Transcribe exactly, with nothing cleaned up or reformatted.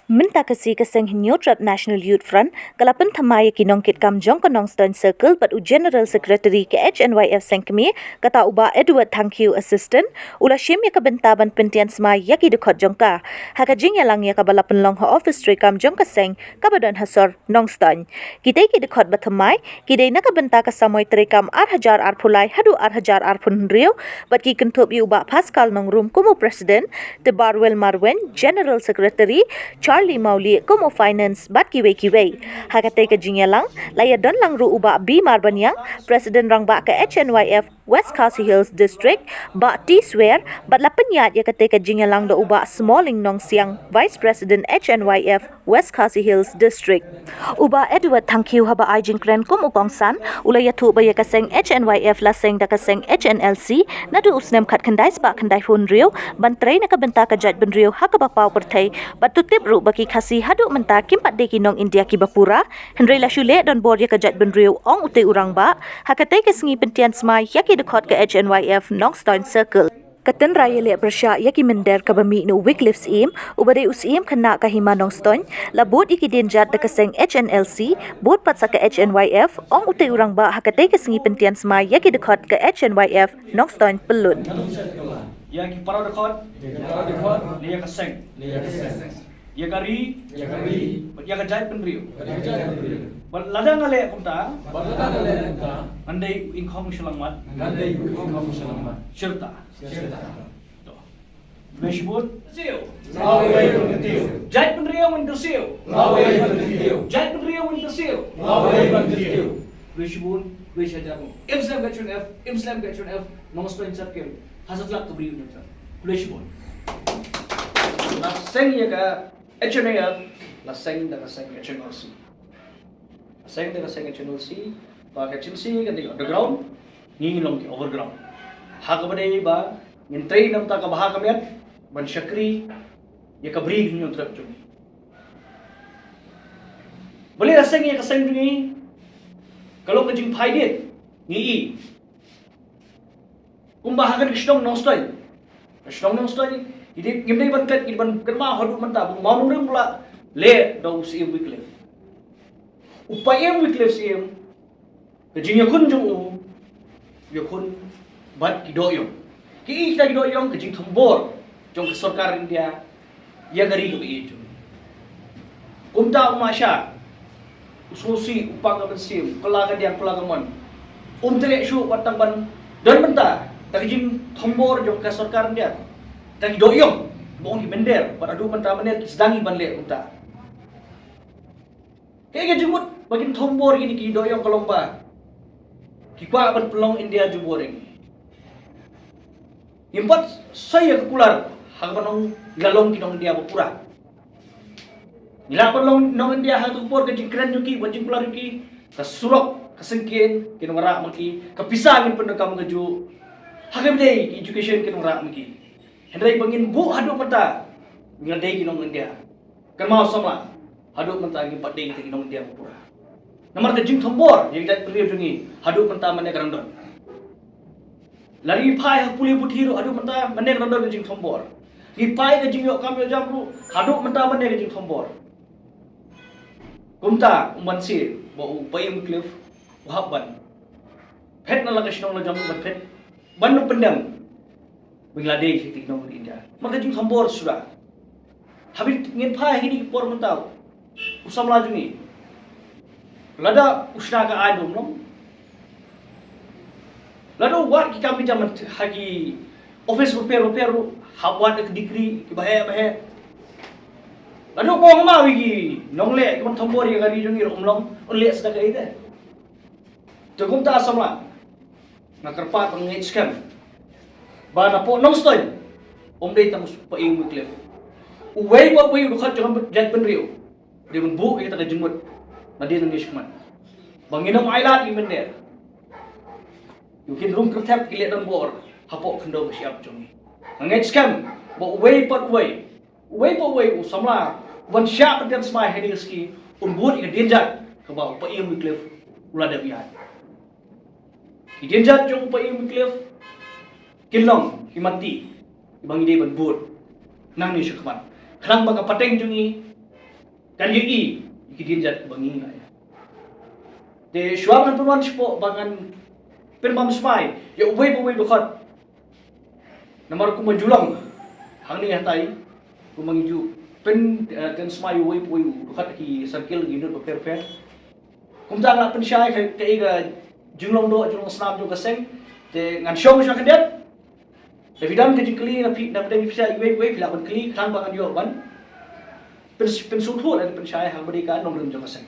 Mynta ka sngi ka seng Hynñiewtrep National Youth Front ka la pynthymmai ïa ki nongkitkam jong ka Nongstoiñ Circle bad u General Secretary ka H N Y F seng kmie, kata u Bah Edward Thangkhiew Assistant, u la shim ïa ka bynta ban pyntian smai ïa ki dkhot jong ka. Ha ka jingïalang ïa kaba la pynlong ha office treikam jong ka seng kaba don ha sor Nongstoiñ. Kitei ki dkhot ba thymmai ki dei na ka bynta ka samoi treikam ar hajar arphew lai haduh ar hajar arphew hynriew, bad ki kynthup ïa u Bah Pascal Nongrum kum u President, te Barwell Marwein, General Secretary, Charlie Mawlieh kum u Finance bad kiwei kiwei. Ha katei ka jingïalang la ïadon lang ruh u Bah B Marbaniang, President Rangbah ka H N Y F West Khasi Hills District, Bah T Swer, bad la pynïaid ïa katei ka jingïalang da u Bah Smalling Nongsiang, Vice President H N Y F West Khasi Hills District. U Bah Edward Thangkhiew haba ai jingkren kum u kongsan, u la ïathuh ba ïa ka seng H N Y F la seng da ka seng H N L C naduh u snem khatkhyndai spah khyndaiphew hynriew ban trei na ka bynta ka jaitbynriew ha kaba paw pyrthei, bad to tip ruh ba ki Khasi haduh mynta kim pat dei ki nong India kiba pura, hynrei la shu leh donbor ïa ka jaitbynriew, ong utei u Rangbah. Ha katei ka sngi pyntian smai ïa ki dkhot ka H N Y F Nongstoiñ Circle. Ka tynrai ïaleh pyrshah ïa ki mynder kaba mih na u Wycliffe Syiem, uba dei u Syiem khynnah ka Hima Nongstoiñ, la bud ïa ki dienjat da ka seng H N L C, bud pat sa ka H N Y F, ong utei u Rangbah. Ha katei ka sngi pyntian smai ïa ki dkhot ka H N Y F Nongstoiñ Pyllun. Ïa ki para dkhot, ïa ka seng, ïa ka ri, bad ïa ka jaitbynriew. Bad lada nga leh kumta, ngan dei u ingkhong shyllangmat. Shirta. To. Khublei shibun. Jaitbynriew ngin kyrsiew. Jaitbynriew ngin kyrsiew. Khublei shibun, khublei shihajar nguh. Im slem ka H N F, im slem ka H N F, Nongstoiñ Circle. Ha satlak ka briew nangta. Khublei shibun. La seng ïa ka H N A L, la seng da ka seng H N L C. La seng da ka seng H N L C, ba ka H N C ka dei underground, ngi long ki overground. Ha kaba dei ba ngin trei na ka bynta ka bha ka miat, ban shakri ïa ka bri ka Hynñiewtrep jong ngi. Balei la seng ïa ka seng jong ngi, ka long ka jingphaidien, ngi i. Kumba ha kane ka shnong Nongstoiñ. Ka shnong Nongstoiñ, ki dei, ngim dei ban klet, ki dei ban kynmaw haduh mynta, ba u mawnongrim u la leh da u Syiem Wycliffe. U Paiem Wycliffe Syiem, ka jingïakhun jong u, ïakhun bad ki dohïong. Ki i kita ki dohïong, ka jingthombor jong ka sorkar India ïa ka ri kaba ïeit jong ngi. Kumta u Mah Shah, u sngewsih, u pang ka mynsiem, u kylla ka diang, u kylla ka mon. Um treh shuh wat tang ban don bynta da ka jingthombor jong ka sorkar India. Da ki dohïong, ba ong ki mynder, bad haduh mynta mynner ki sdang hi ban leh kumta. Kaei ka jingmut ba kin thombor kine ki dohïong, ka long ba ki kwah ban pynlong India jubor ïa ngi. Ngim pat soi ïa ka kular ha kaba ngi la long ki nong India ba pura. Ngi lah ban long nong India ha kata ka por, ka jingkren jong ki, ka jingkular jong ki, ka surok, ka syngkien kin wanrah ma ki, ka pisa ngin pyndonkam kajuh. Ha kaba dei education kin wanrah ma ki. Hynrei ba ngin buh haduh mynta ngi la dei ki nong India. Kynmaw samla, haduh mynta ngim pat dei kita ki nong India ba pura. Namar ka jingthombor ïa ka jaitbynriew jong ngi, haduh mynta mane ka dang don. Lada ngi phai ha pule puthi ruh, haduh mynta mane ka dang don ka jingthombor. Ngi phai ka jingïoh kam ïoh jam ruh, haduh mynta mane ka jingthombor. Kumta u Mah Shah, ba u Paiem Wycliffe u hap ban phet na la ka shnong la jong, ban phet, ban u pyndem ba ngi la dei kita ki nong India. Namar ka jingthombor suda. Haba ngin phai ha kine ki por mynta, u samla jong ngi, lada u shna ka aiñ ruh um long. Lada u wad ki kam ki jam ha ki office bapher bapher ruh, hap wad ka degree kiba heh ba heh. Lada u kong ma wi ki nongleh ki ban thombor ïa ka ri jong ngi ruh um long, un leh sdang kaei te. Te kumta samla, nga kyrpad, nga ngeit skhem ba napoh Nongstoiñ um dei tang u Paiem Wycliffe. Uwei pa uwei u dkhot jong ka jaitbynriew dei ban buh ïa kata ka jingmut nadien nangne shakhmat, ba ngin ym ailad ïa ki mynder, ïa ki rung kyrthep, ki leh donbor hapoh khyndew ka shyiap jong ngi. Nga ngeit skhem ba uwei pa uwei, uwei pa uwei u samla u ban shah pyntian smai ha kane ka sngi un bud ïa ka dienjat kaba u Paiem Wycliffe u la dep ïaid. Ki dienjat jong u Paiem Wycliffe kin long ki matti kiba ngi dei ban bud nangne shakhmat, khnang ba ka pateng jong ngi kan ïohi ïa ki dienjat kiba ngi ïa. Te shuwa ngan pynwan shapoh ba ngan pynbam smai ïa uwei pa uwei u dkhot. Namar kumba ju long hangne hatai, kumba ngi ju pyn, eh, pynsmai uwei pa uwei u dkhot ha ki circle, ki unit bapher bapher. Kumta nga pynshai ka, ka, ka jinglong doh jinglong snam jong ka seng. Te ngan shong sha khyndiat. Te phi don ka jingkylli na phi, na pdeng phi sha iwei iwei, phi lah ban kylli, khnang ba ngan ïoh ban pyn, pynsngewthuh lane pynshai ha kaba dei ka nongrim jong ka seng.